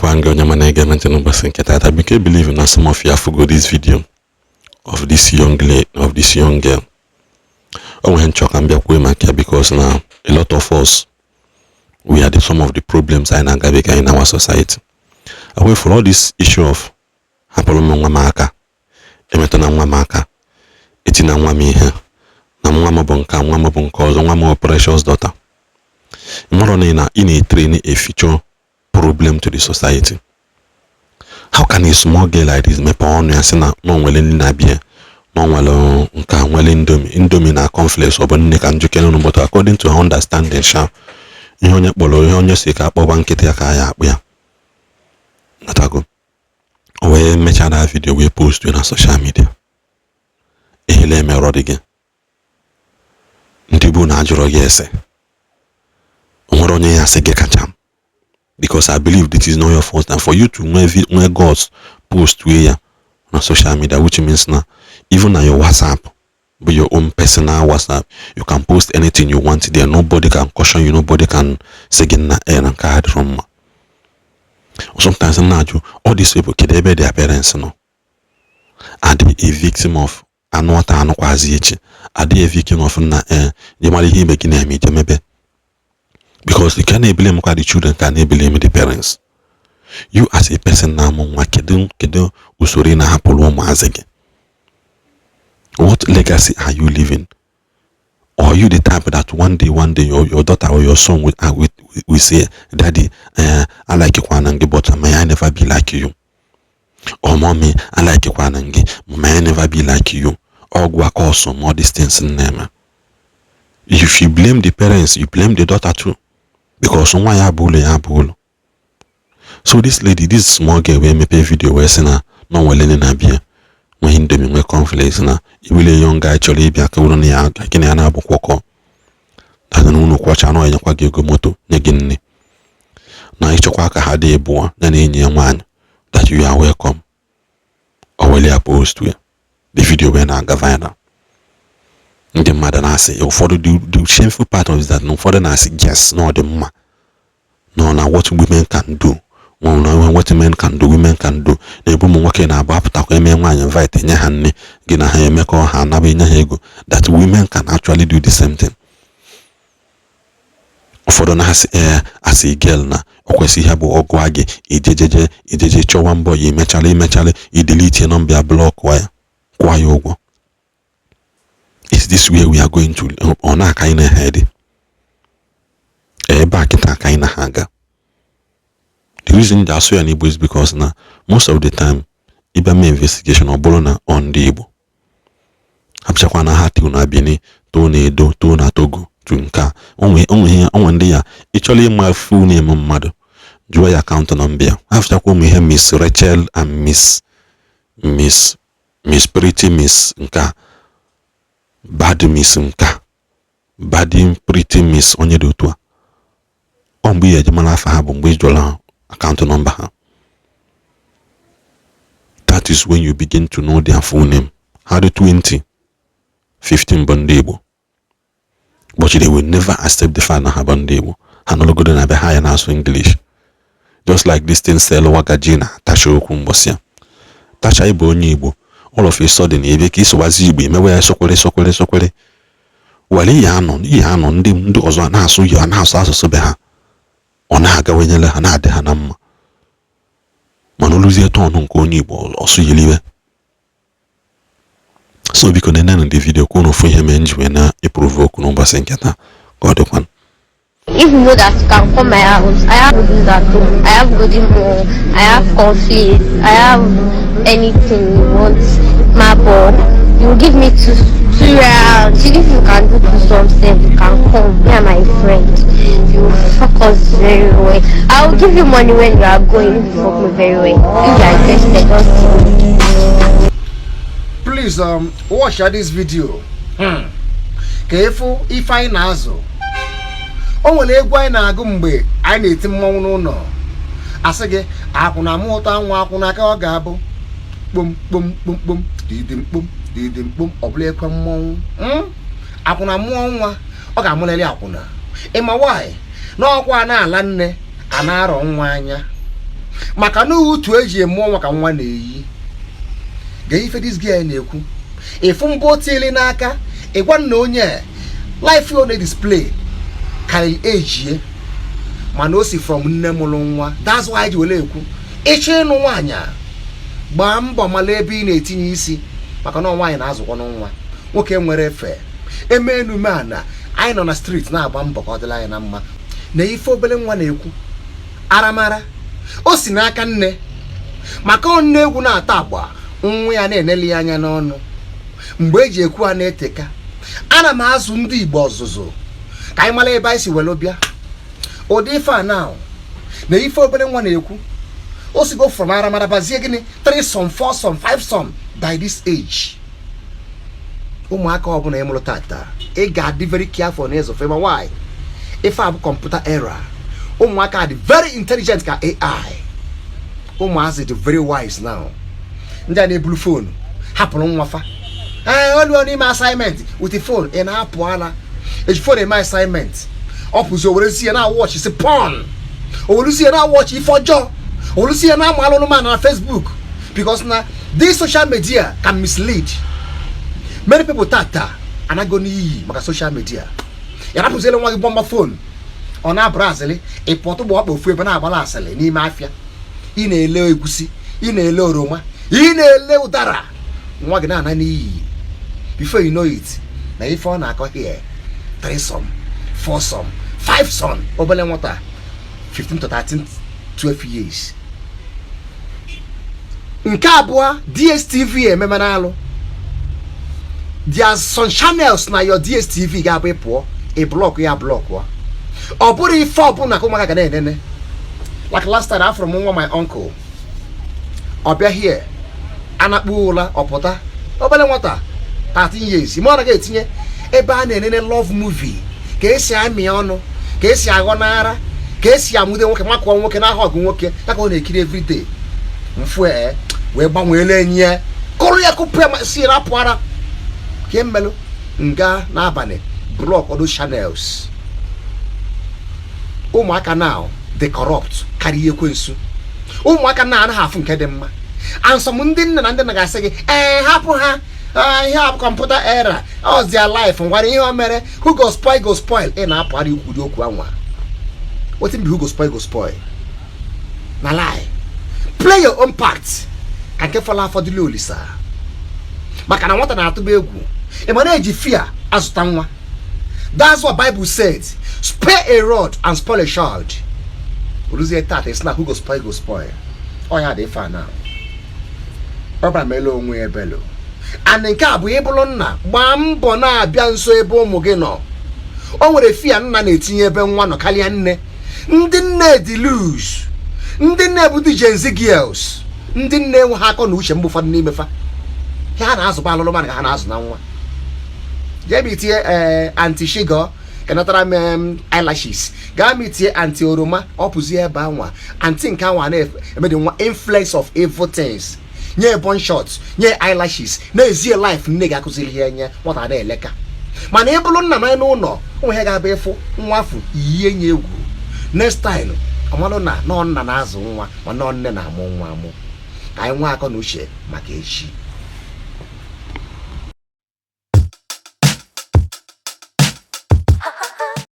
Ekenekwa gị, onye ma na-ege m ntị n'ụbọchị nke taata. Biko, I believe na some of you afugo this video of this young lady, of this young girl. O nwere nchọ ka m bịa kwuo maka ya, because na a lot of us, we are the some of the problems anyị na-agabiga in our society. Away for all this issue of hapụrụ m nwa m aka, emetụna nwa m aka, etina nwa m ihe, na nwa m bụ nka, nwa m bụ nke ọzọ, nwa m bụ precious daughter. Mmadụ na ị na-etrain a future problem to the society. How can a small girl like this mepee ọnụ ya sị na o nwere nne na-abịa, na o nwere nke a, nwere Indomie, Indomie na cornflakes? Ọ bụ nne ka njikere unu? But according to her understanding sha, ihe onye kpọrọ, ihe onye si ka akpọba nkịtị ya ka ya akpụ ya natago. O wee mechaa na video wee post na social media. Ehele emerọ dị gị, ndị bụ na ajụrọ gị ese, o nwere onye ya sị gị kacha m, because I believe this is not your first time for you to nwee guts post wee ya na social media, which means na even na your WhatsApp bụ your own personal WhatsApp, you can post anything you want there. Nobody can caution you, nobody can say gị na e na nke a dịrọ mma. Sometimes m na-ajụ all these people, kedu ebe their parents nọ? Are they a victim of anụ ọta anụkwazi echi? Are they a victim of nna e je mara ihe ibe gị na-eme ije mebe? Because you can blame kwa the children, ka na-eblame the parents. You as a person na-amụ nwa, kedu usoro ị na-ahapụrụ ụmụazị gị? What legacy are you living? Or are you the type that one day, one day your daughter or your son will say, "Daddy, I like kwana gị, but may I never be like you," or "Mommy, I like kwana gị, may I never be like you"? Ọgwụ aka ọsọ ma all these things na-eme. If you blame the parents, you blame the daughter too, because nwa ya bụ ụlọ ya bụ ụlọ. So this lady, this small girl, wee mepee video wee sị na o nwere nne na-abịa nwee Indomie, nwee cornflakes, na iwile young guy chọrọ ịbịa ka unu na ya, gị na ya na-abụ kwọkọ dada, na unu kwọcha na enyekwa gị ego moto, nye gị nne, na ịchọkwa ka ha dị ịbụọ ya na enyi ya nwaanyị, that you are welcome. O were ya post ya, the video wee na-aga viral. Ndị mmadụ na-asị, ụfọdụ, the shameful part of is that na ụfọdụ na-asị yes, na ọ dị mma, no, na what women can do, na what men can do, women can do, na-ebu ụmụ nwoke na-abụ apụtakwa eme nwaanyị invite, enye ha nne, gị na ha emekọ, ha anaba, enye ha ego, that women can actually do the same thing. Ụfọdụ na-asị ee, asị girl na ọ kwesị ihe bụ ọgụ gị ijejeje ijeje chọwa mbọ ya, imechala idelete nọmba ya, block ya, kwụọ ya ụgwọ. Is this where we are going to? Ọ na-aka anyị na-ehe dị ebe a kịta ka anyị na ha aga. The reason ji asụ ya n'Igbo is because na most of the time ịbịa mee investigation, ọ bụrụ na ọ ndị Igbo hapụchakwa na ha too na Benin, too na Edo, too na Togo, tu nke a onwe onwe ndị ya. Ịchọrọ ịma full name mmadụ, jụọ ya account number ya. Hafụchakwa ụmụ ihe Miss Rachel and Miss Pretty, Miss nke a, bad Miss nke a, bad Pretty Miss onye dị otu a. Ọ mgbe ihe eji mara afa ha bụ mgbe ị jụrụ ha account number ha. That is when you begin to know their full name. Ha dị 20, 15 bụ ndị Igbo, but they will never accept the fact na ha bụ ndị Igbo. Ha nọrọgodo na be ha ya na-asụ English, just like this thing sel wagaji na tacha okwu mgbọsị ya tacha ịbụ onye Igbo. All of a sudden ebe ka ịsụwazi Igbo, emewe ya sokwere sokwere sokwere were ihe anọ ihe anọ. Ndị ọzọ na-asụ ya, na-asụ asụsụ be ha, ọ na-agawanyere ha, na-adị ha na mma, mana oluzie turn nke onye Igbo, ọsụ yiliwe. So biko, nenenụ the video ka unu fụ ihe mere m ji wee na-eprovoke okwu n'ụbọchị nke taa. Ka ọ dịkwanụ. If you know that you can come my house, I have noodles at home, I have Golden Morn, I have cornflakes, I have anything you want. My boy, you give me two rounds. If you can do two something, you can come. Me and my friend, you fuck us very well. I will give you money when you are going. If you fuck me very well. If you are interested, just tell me. Please watch this video ka ịfụ ife anyị na-azụ. O nwere egwu anyị na-agụ mgbe anyị na-eti mmọnwụ n'ụlọ, asị gị akwụna mụ ụtọ anwụ akwụna ka ọ ga-abụ kpom kpom kpom kpom didim kpom didim kpom, ọ bụla ekwe mmọnwụ. Akwụna mụọ nwa, ọ ga-amụlịrị akwụna. Ịma nwaanyị na ọkwa na-ala nne a na-arọ nwa anya. Maka na utu eji eme nwa ka nwa na-eyi. Gee ife this girl na-ekwu. Ịfụ mbụ o tiele n'aka, ịgwa nna onye life ọ na-display karịrị ejie, mana o si from nne mụrụ nwa. That's why ji were ekwu, ịchọ ịnụ nwaanyị a, gbaa mbọ mara ebe ị na-etinye isi, maka na nwaanyị na-azụkwanụ nwa. Nwoke nwere efe eme enume a na anyị nọ na street na-agba mbọ ka ọ dịla anyị na mma. Na ife obere nwa na-ekwu aramara o si n'aka nne, maka ọ nne egwu na-ata agba, nwa ya na-eneli ya anya n'ọnụ. Mgbe eji ekwu a na-eteka, ana m azụ ndị Igbo ọzụzụ ka anyị mara ebe anyị si were bịa. Ụdị ife a now na ife obere nwa na-ekwu, o sigo from aramara bazie gịnị, 3 some, 4 some, 5 some by this age. Ụmụaka ọbụla ịmụrụ tata, ị ga-adị very careful na ịzụ ma why. Ife a bụ computer era. Ụmụaka dị very intelligent ka AI. Ụmụazị dị very wise now. Ndị a na-eburu phone hapụrụ nwa fa, ee, oluo n'ime assignment with the phone. Ị na-apụ ala eji phone eme assignment, ọ pụzi o werezi ya na-watch si porn, o werezi ya na-watch ife ọjọọ, o werezi ya na-amụ alụlụmanụ na Facebook, because na this social media can mislead many people. Tata anago n'iyi maka social media. Ya rapụziele nwa gị bọmba phone, ọ na-abụrụ asịrị ịpọtụ gba ọkpa ofu ebe na-agbala asịrị n'ime afịa. Ị na-ele egusi, ị na-ele oroma, ị na-ele ụdara, nwa gị na-ana n'iyi. Before you know it, na ife ọ na-akọ here, threesome, foursome, fivesome, obele nwata 15 to 13, 12 years. Nke abụọ, DSTV ememe n'alụ. There are some channels na your DSTV ga-abụ ị pụọ, ị block ya, block. Ọ bụrụ ife ọbụla ka ụmụaka ga na-enene. Like last time, afụrụ m nwa my uncle, ọ bịa here anakpu ụla, ọpụta obere nwata 13 years, ma ọ naghị etinye ebe a na-enene love movie, ka esi amị ọnụ, ka esi aghọ n'ara, ka esi amụde nwoke, makụọ nwoke n'aha ọgụ nwoke ya, ka ọ na-ekiri everyday. Mfu ee wee gbanweela enyi ya, kụrụ ya, kụpụ ya, ma si rapụ ara ka mmelụ nga n'abalị, block all those channels. Ụmụaka now dị corrupt karịa ekwensu. Ụmụaka na anaghị afụ nke dị mma. And some ndị nne na ndị nna ga-asị gị, ee, hapụ ha. Ah, ihe a bụ computer era, all their life ngwara ihe o mere. Who go spoil go spoil. Ị na-apụ ara ikwuri okwu anwa. Wetin be who go spoil go spoil? Na lie. Play your own part ka nke fọrọ afọ dịla olisa, maka na nwata na-atụba egwu. Ị ma na-eji fear azụta nwa. That's what Bible said: "Spare a rod and spoil a child." Oruzie tata, isi na who go spoil go spoil. Ọ ya dị ife a na ọbara meela onwe ya ebelo. And nke a bụ ịbụrụ nna, gbaa mbọ na-abịa nso ebe ụmụ gị nọ. O nwere fear nna na-etinye ebe nwa nọ karịa nne. Ndị nne dị loose, ndị nne bụ ndị Gen Z girls, ndị nne enwe ha akọ na uche. Mgbe ụfọdụ n'ime fa, ihe ha na-azụ bụ alụlụ mana ka ha na-azụ na nwa. Jee ma itinye ee aunty shigo ka natara m eyelashes, gaa ma itinye aunty oroma, ọ pụzie ebe anwa aunty nke anwa na-emedi nwa influence of evil things, nye bun shot, nye eyelashes, na-ezie life nne ga-akụziri ihe nye nwata na-eleka. Mana ị bụrụ nna nọ n'ụlọ, ụmụ ihe ga-abụ ịfụ nwa afọ yie nye egwu. Next time, ọmalụ na nọ nna na-azụ nwa, ma nọ nne na-amụ nwa amụ. Ka anyị nwa akọ na uche maka echi.